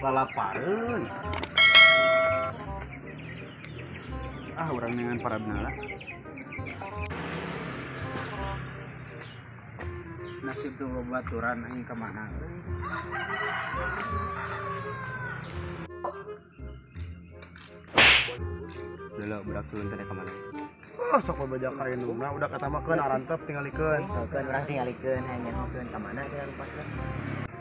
Lalapareun. Ah, urang dengan para benala. Nasib tuh babaturan aing ka mana? Dulu budak turun teh ka mana? Oh, sok babaja ka indungna udah katamakeun arantep tingalikeun. Keun urang tingalikeun hayang nyahokeun ka mana teh rupasna.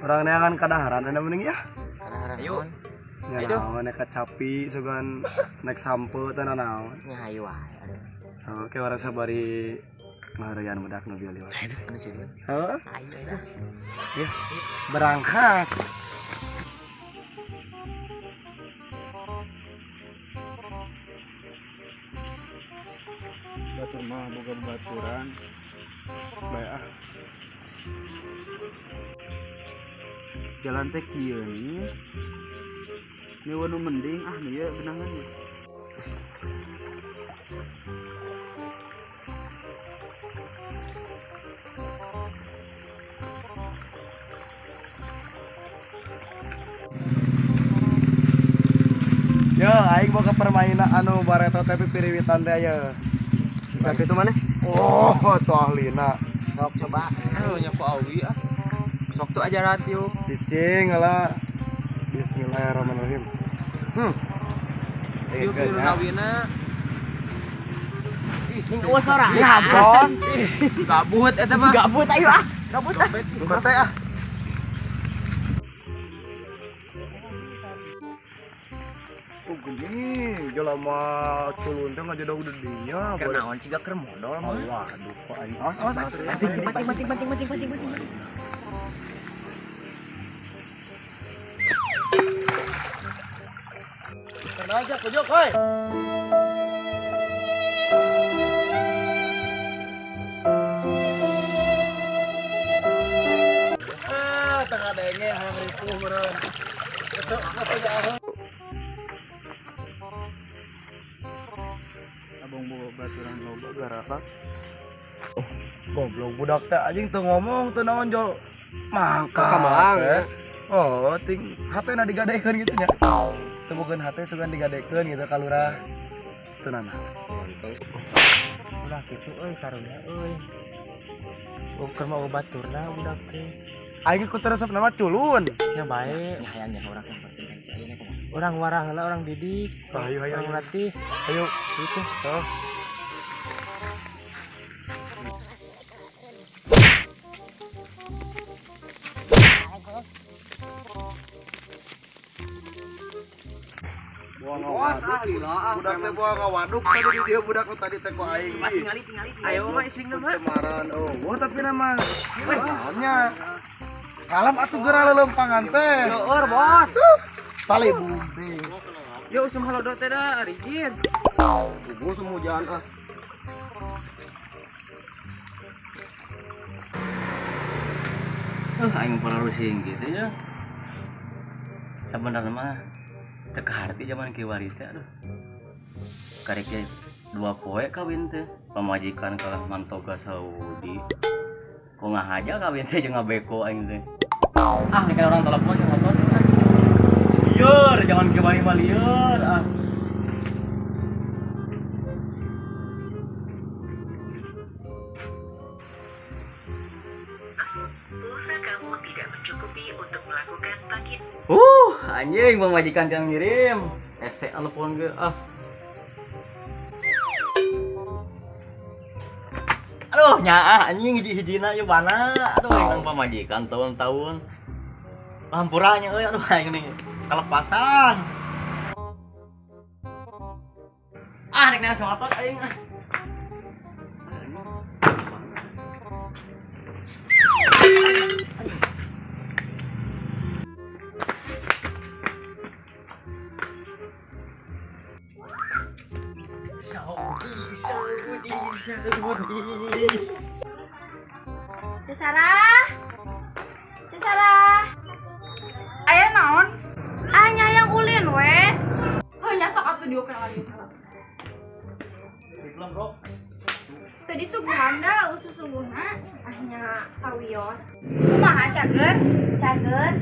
Urang neangan kadaharan anda mending ya. Kadaharan. Ayo. Ya naon naik kacapi sugan naik sampe teh naon. Nya hayu wae aduh. Oke, urang sabari ngareyan budak nu bieu liwat. Anu sieun. Heeh. Ayo eta. Ya. Berangkat. Batur mah boga baturan. Bae ah. Jalan teh kieu nih. Ini wanu mending ah nu ieu benangan. Yo, aing boga permainan anu bareto teh piriwitan teh ye. Tapi itu mana? Oh, tuh ahlina. Sok coba. Aduh, nya ku awi ah. Sok tuh aja ratiu. Cicing lah. Bismillahirrahmanirrahim. Yuk, awina. Ih, eueuh sorang. Nah, bos. Gabut eta mah. Gabut ayo ah. Gabut ah. Teh ah. Oh, gini, jelema culun teh ngajodoh udah dinya. Keur naon ciga keur modol mah. Waduh, kok aing. Awas, awas, awas. Banting, banting, banting, banting, banting, banting. Tenang aja, kujok, hoi. Ah, tengah denge hayang ripuh meureun. Abang boga baturan loba garasa. Goblok budak teh anjing teu ngomong teu naon jol. Mangka. Kamang ya. Oh, ting hatena digadekeun gitu nya. Teu bogeun hate sugan digadekeun gitu ka lurah. Teu nana. Ulah kitu euy karunya euy. Keur mah baturna budak teh. Aing ku teu resep nama culun. Nya bae. Nya hayang nya urang samperkeun ka itu ayeuna kumaha. Urang warah heula urang didik. Ayo ayo urang latih. Ayo gitu. Oh. Bos ahli lah. Budak teh buang ngawaduk tadi di dia budak nu tadi teh ku aing. Tingali tingali. Ayo mah isingna mah. Cemaran. Oh, wah tapi nama. Naonnya? Kalem atuh geura leuleumpangan teh. Leueur, bos. Tali bunting. Yo usum halodo teh da rijin. Kubu usum hujan ah. Aing pararusing gitu ya. Sebenarnya mah teu kaharti zaman kiwari teh aduh. Karek ge 2 poe kawin teh, pamajikan kalah mantoga Saudi. Kok ngahaja kawin teh jeung ngabeko aing teh. Ah, nih kan orang telepon jeung motor. Lieur, zaman kiwari mah lieur ah. Anjing pamajikan yang ngirim. Ese telepon ge ah. Aduh, nyaah anjing hiji-hijina ieu bana. Aduh, yang pamajikan tahun-tahun. Hampuranya euy, aduh aing nih kelepasan. Ah, rek nanya soal aing ah. Saudi. Cesarah. Cesarah. Aya naon? Ah nyayang ulin we. Heuh nya sok atuh diokel lagi. Teu disuguhan da usus-suguhna. Ah nya sawios. Kumaha cager? Cager.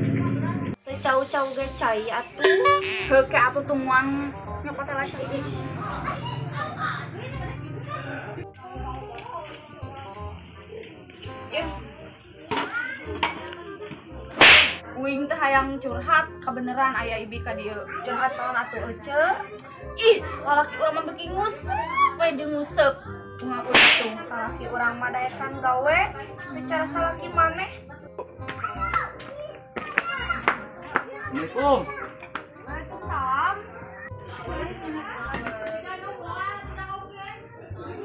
Teu cau-cau ge cai atuh. Heuke atuh tungguan nyokot heula cai. Uing teh hayang curhat kabeneran aya ibi ka dieu. Curhat naon atuh ece? Ih, lalaki urang mah beuki nguseup we jeung nguseup. Ngaku ditung salaki urang mah daekan gawe teu cara salaki maneh. Assalamualaikum. Waalaikumsalam.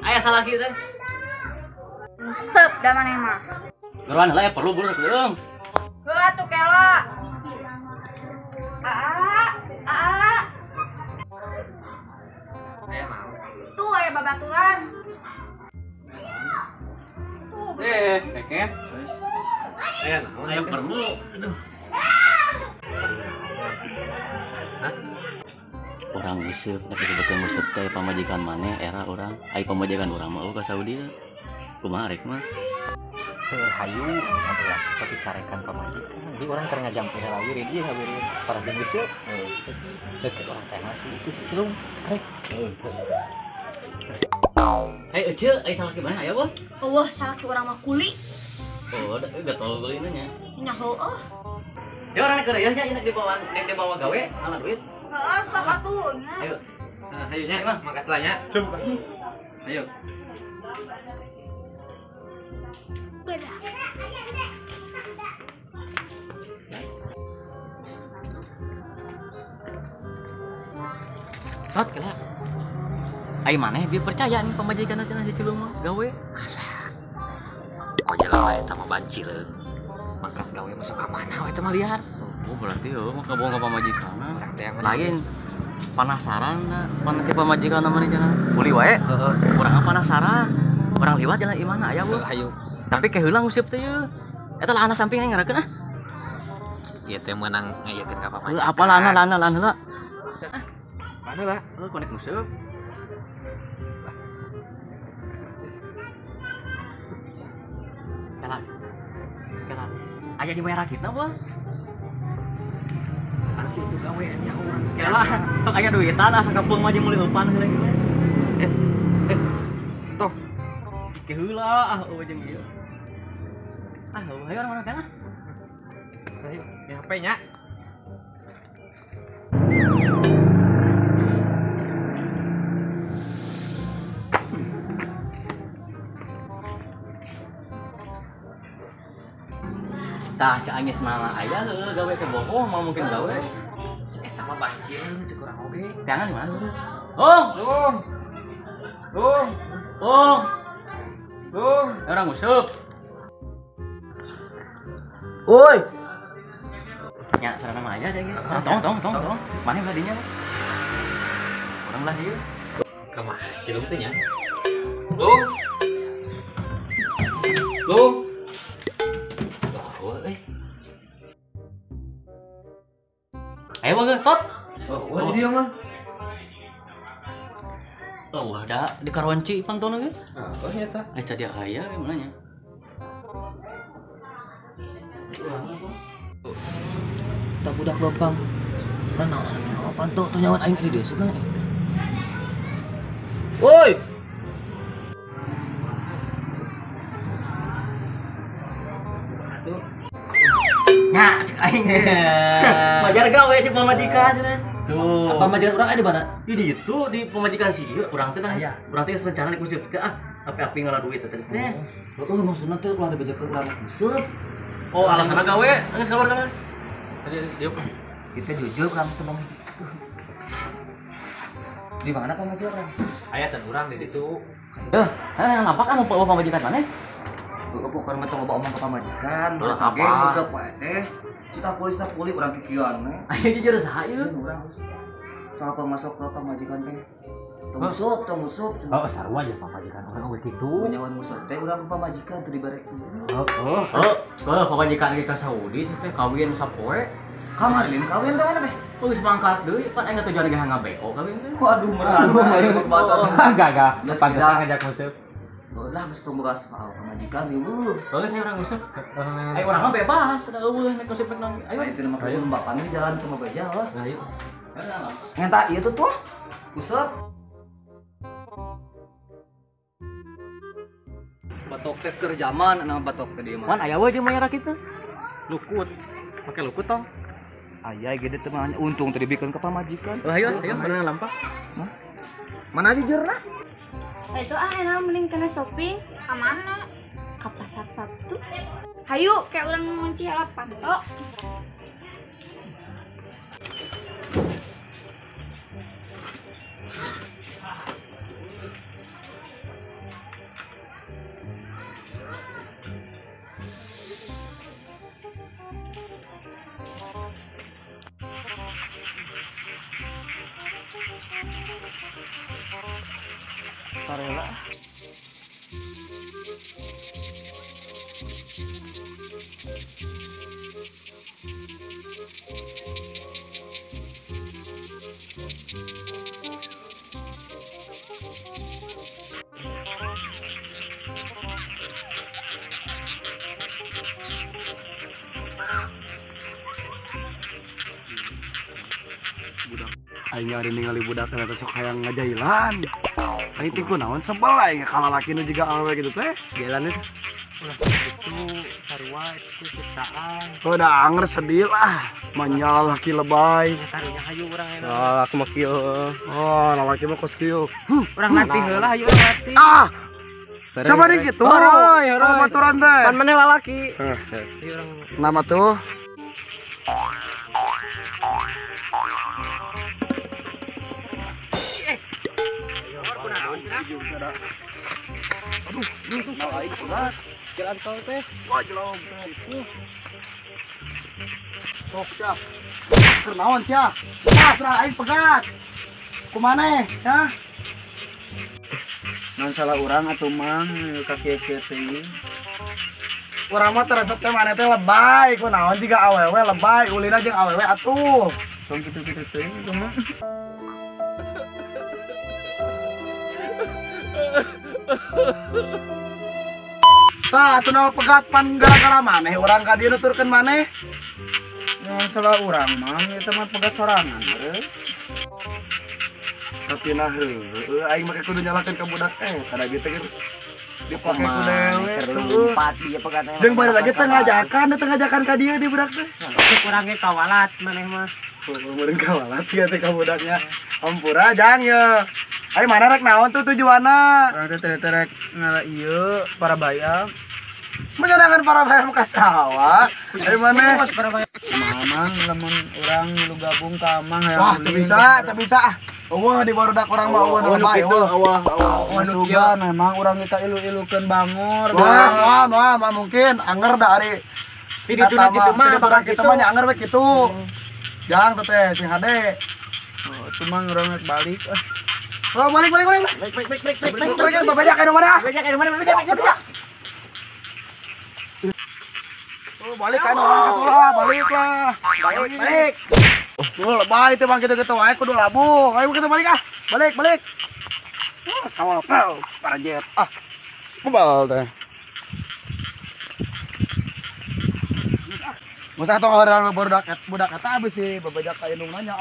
Aya salaki teh. Nguseup da maneh mah. Geruan heula ya perlu buru sakedeung. Heuh atuh kela. Aa, aa. Aya naon? Tuh aya babaturan. Tuh. Keket. Aya naon? Aya perlu. Aduh. Hah? Orang nguseup, tapi sebetulnya nguseup teh pamajikan maneh era urang. Ai pamajikan urang mah ka Saudi. Kumaha rek mah? Hayu atuh sok dicarekan pamajikan. Jadi urang keur ngajampe heula wirid ieu wirid para jeung geus deket urang teh si itu si Cilung rek. Hei ece, ai salaki maneh aya wah? Eueuh salaki urang mah kuli. Oh, gatel kulina nya. Nya heueuh. Jauh orang keur ieu nya ieu dibawa dibawa gawe ala duit. Heeh, sok atuh nya. Ayo. Ayo nya mah mangkat lah nya. Coba. Ayo. Beda. Tot kela. Ai maneh bieu percaya nih pamajikan cenah si Cilung mah gawe. Alah. Kok jelema eta mah bancileung. Mangkat gawe masuk ka mana we teh mah liar. Oh, berarti heuh mah kabohong ka pamajikanna. Urang teh lain penasaran da, pan teh pamajikanna maneh cenah. Kuli wae. Heeh. Urang penasaran. Urang liwat jalan imahna aya we. Hayu. Tapi ke heula nguseup teh yeuh. Eta lah anak samping ngarakeun ah. Ieu teh meunang ngayekeun ka pamajikan. Heuh apa lah anak heula. Mana lah? Heuh konek nguseup. Kela. Kela. Aya di bayar rakitna wah. Ansi itu gawe nya urang. Kela, sok aya duitan asa kampung mah jeung meuli eupan heula kieu. Es. Toh. Ke heula ah eueuh jeung ieu. Ah, ayo orang mana ah. Ayo, di HP nya. Tah, cak angis nana aya heuh gawe ke bohong mah mungkin gawe. Si eta mah bancileung cek urang oge. Tangan di mana? Oh, Lung. Lung. oh, Lung. orang nguseup. Woi, Nya sarana mah aya cek. Tong tong tong tong. Mana belah dinya? Urang belah dieu. Kumaha si Cilung teh nya? Lung. Lung. Eueuh euy. Ayo mah tot. Oh, wah dia mah. Oh, da di Karonci pantona ge. Oh, nya tah. Eh tadi aya mana nya? Tak budak lempang. Nah, naon panto tuh nyawan aing di dieu sebelah. Woi. Nya cek aing. Wajar gawe cek pamajikan cenah. Tuh. Pamajikan urang aya di mana? Di ditu di pamajikan si ieu urang teh nah urang teh rencana di kuseup teh ah api-api ngalah duit teh teh. Heeh, maksudna teh ulah dibejakeun urang kuseup. Oh, alasanna gawe geus keluar kan. Kita jujur urang teh bang hiji. Di mana pamajikan urang? Aya teh urang di ditu. Heuh, heh nampak ah mau pamajikan maneh? Heueuh pokona mah tong loba omong ka pamajikan, Lah, urang ge apa? nguseup wae teh. Cita kulis tak kuli urang kikieuan we. Ayo jujur saha ieu? Urang soal pemasok ke pamajikan teh. Tong nguseup, tong nguseup. Oh, sarua aja pamajikan urang oge kitu. Nyawan nguseup teh urang pamajikan teu dibere teu. Heeh. Oh, oh, pamajikan ge ka Saudi teh kawin sapoe. Kamari lain kawin teh mana teh? Oh, geus mangkat deui, pan aing tujuan ge ngabeko kawin teh. Waduh, merana aing batur. Gagah. Geus Pantesan tidak. ngajak nguseup. Lah geus tong boga pamajikan ieu. Soalnya saya orang ngusep. Ayo urang mah bebas, da eueuh nek ngusep nang. Ayo itu mah kudu bapak ini jalan ke Mabeja lah. Ayo. Ngenta ieu tuh tuh. Usep. Batok teh keur zaman anu batok teh dieu mah. Wan aya we jeung mayar kitu. Lukut. Pake lukut tong. Aya gede teh mah untung teh dibikeun ka pamajikan. Ayo, ayo mana lampak? Mana jujurna? Itu ah enak mending kena shopping Ka mana? Ke pasar Sabtu. Hayu kayak urang ngunci heula panto. Sarela. Budak aing ari ningali budak eta sok hayang ngajailan. Aing teh kunaon sebel aing ka lalaki nu jiga awewe gitu teh. Jalan itu. Ulah sakitu sarua itu ciptaan. Oh da anger sedih lah. Manya lalaki lebay. Karunya hayu urang enak. Oh, aku mah kieu. Oh, lalaki mah kos kieu. Urang latih heula hayu urang latih. Ah. Siapa nih gitu? Oh, baturan teh. Pan maneh lalaki. Hayu urang. Nama tuh aduh, ini aing berat. Jalan tol teh. Wah, jalan tol. Sok sia. Keur naon sia? Ah, serah aing pegat. Kumaneh, ya? Naon salah urang atuh mang ka kieu-kieu teh. Urang mah teu resep teh maneh teh lebay, kunaon jiga awewe lebay, ulina jeung awewe atuh. Tong kitu-kitu teh kumaha? Tah, senal pegat pan gara-gara maneh urang ka dieu nuturkeun maneh. Naon salah urang mang eta mah pegat sorangan euy. Tapi nah heueuh aing make kudu nyalakeun ka budak kada gitu gitu. Dipake ku dewe lompat dia pegatna. Jeung bari lagi teh ngajakan ka dieu di budak teh. Kurang ge kawalat maneh mah. Meureun kawalat sia teh ka budaknya. Ampura jang ye. Ayo mana rek naon tuh tujuanna? Urang teh terek ngala ieu para bayam. Menyenangkan para bayam ka sawah. Ayo mana? Mamang lamun urang lu gabung ka Amang hayang. Wah, teu bisa, teu bisa ah. Eueuh di barudak urang mah eueuh nu lebay eueuh. Eueuh sugan emang urang ge kailu-ilukeun bangor. Wah, wah, wah, mungkin anger da ari. Ti dituna kitu mah, kitu mah nya anger we kitu. Jang teh sing hade. Oh, itu mah urang rek balik ah. Oh, balik balik balik. Balik balik balik balik balik. Balik babajak ka mana? Babajak ka mana? Babajak babajak. Oh, balik kan orang katuh lah, balik lah. Balik balik. Tuh lebay teh bang kitu-kitu wae kudu labuh. Ayo kita balik ah. Balik balik. Wah, sawah pal parajet. Ah. Kebal teh. Masa tong orang budak budak eta abis sih babajak ka indung nanya.